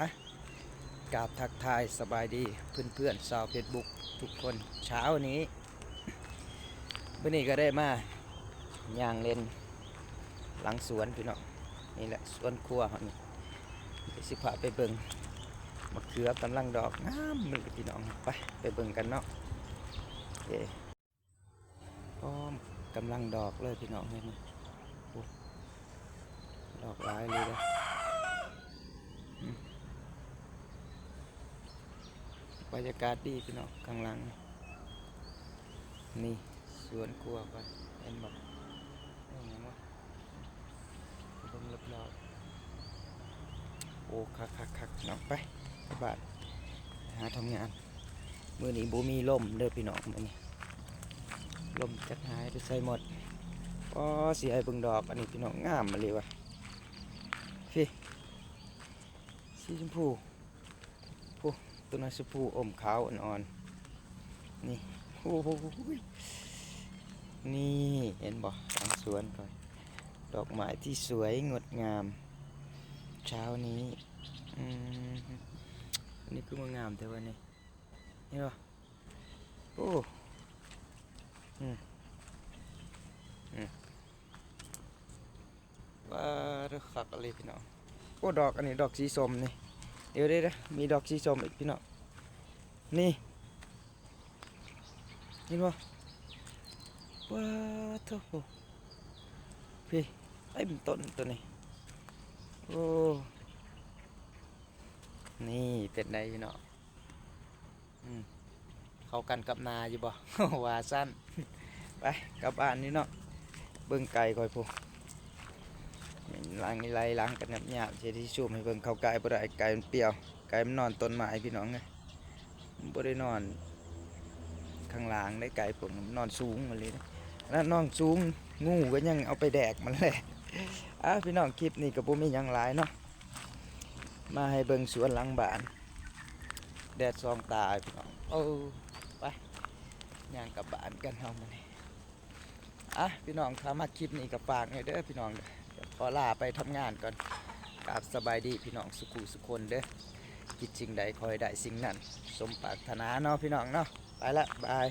ອ່ະ ກາບທັກທາຍສະບາຍດີເພື່ອນໆຊາວເຟສບຸກທຸກຄົນ. ເຊົ້ານີ້ ມື້ນີ້ກໍໄດ້ມາຍ່າງເຫຼັ້ນຫຼັງສວນພີ່ນ້ອງ. ນີ້ແຫຼະສວນຄົວເຮົານີ້ ດຽວຊິພາໄປເບິ່ງ ມະເຂືອກຳລັງດອກງາມເລີຍພີ່ນ້ອງ. ໄປ ໄປເບິ່ງກັນເນາະ. ໂອເຄ. ອ້ອມ ກຳລັງດອກເລີຍພີ່ນ້ອງເອີຍ. ໂອ້ ດອກຫຼາຍເລີຍເດ້. ອືມ ບັນຍາກາດດີພີ່ນ້ອງ ຂ້າງຫຼັງນີ້ ສວນຄົວຂ້ອຍ ເຫັນບໍ່? ເອີ ຫຍັງວະ? ເບິ່ງລອບໆ. ໂອ້ ຄັກໆໆ ເນາະ. ໄປ ໄປບ້ານ ຫາທຳງານ. ມື້ນີ້ບໍ່ມີລົມເດີພີ່ນ້ອງ ມື້ນີ້ ລົມຈັກຫາຍໄປໃສໝົດ. ອໍ ຊິໃຫ້ເບິ່ງດອກອັນນີ້ພີ່ນ້ອງ ງາມອີ່ຫຼີວະ. ພີ້ ສີຊົມພູ. ໂອ້ ຕົ້ນໄມ້ຊົມພູອົມຂາວອ່ອນໆ ນີ້. ໂອ້ໂຫ ນີ້ ເຫັນບໍ່? ຫຼັງສວນຂ້ອຍ ດອກໄມ້ທີ່ສວຍງົດງາມເຊົ້ານີ້. ອືມ ອັນນີ້ຄືມາງາມແທ້ວະນີ້ ເຫັນບໍ່? ໂອ້ ອືມ ອືມ ວ້າ ຄັກອີ່ຫຼີພີ່ນ້ອງ. ໂອ້ ດອກອັນນີ້ ດອກສີສົ້ມນີ້. ດຽວໆ ມີດອກສີສົ້ມອີກພີ່ນ້ອງ ນີ້ ເຫັນບໍ່? ວ້າ ໂທ້ ພີ້ ເຕັມຕົ້ນໂຕນີ້. ໂອ້ ນີ້ ເປັນໃດພີ່ນ້ອງ? ອືມ ເຂົ້າກັນກັບນາຢູ່ບໍ່? ວ່າຊັ້ນ. ໄປ ກັບບ້ານນີ້ເນາະ. ເບິ່ງໄກ່ຂ້ອຍພຸ້ນ ຫຼັງນີ້ໄລ່ຫຼັງກັນຍາບໆ ຊິໄດ້ຊູມໃຫ້ເບິ່ງ. ເຂົ້າໃກ້ບໍ່ໄດ້ ໄກ່ມັນປ່ຽວ ໄກ່ມັນນອນຕົ້ນໄມ້ພີ່ນ້ອງເອີຍ. ມັນບໍ່ໄດ້ນອນຂ້າງລ່າງເດ້ ໄກ່ພວກນີ້ມັນນອນສູງອີ່ຫຼີເດ້. ອັນນັ້ນນອນສູງ ງູກໍຍັງເອົາໄປແດກມັນແຫຼະ. ອ່າ ພີ່ນ້ອງ ຄລິບນີ້ກໍບໍ່ມີຫຍັງຫຼາຍເນາະ ມາໃຫ້ເບິ່ງສວນຫຼັງບ້ານ ແດດສ່ອງຕາພີ່ນ້ອງ. ເອີ ໄປ ຍ່າງກັບບ້ານກັນເຮົາມື້ນີ້. ອ່ະ ພີ່ນ້ອງ ຖ້າມັກຄລິບນີ້ກໍຝາກແດ່ເດີພີ່ນ້ອງເດີ. ຂໍລາໄປທຳງານກ່ອນ. ກາບສະບາຍດີພີ່ນ້ອງສຸຂູສຸຄົນເດີ. ຄິດສິ່ງໃດຂໍໃຫ້ໄດ້ສິ່ງນັ້ນ ສົມປາດຖະໜາເນາະພີ່ນ້ອງເນາະ. ໄປລະ ບາຍ.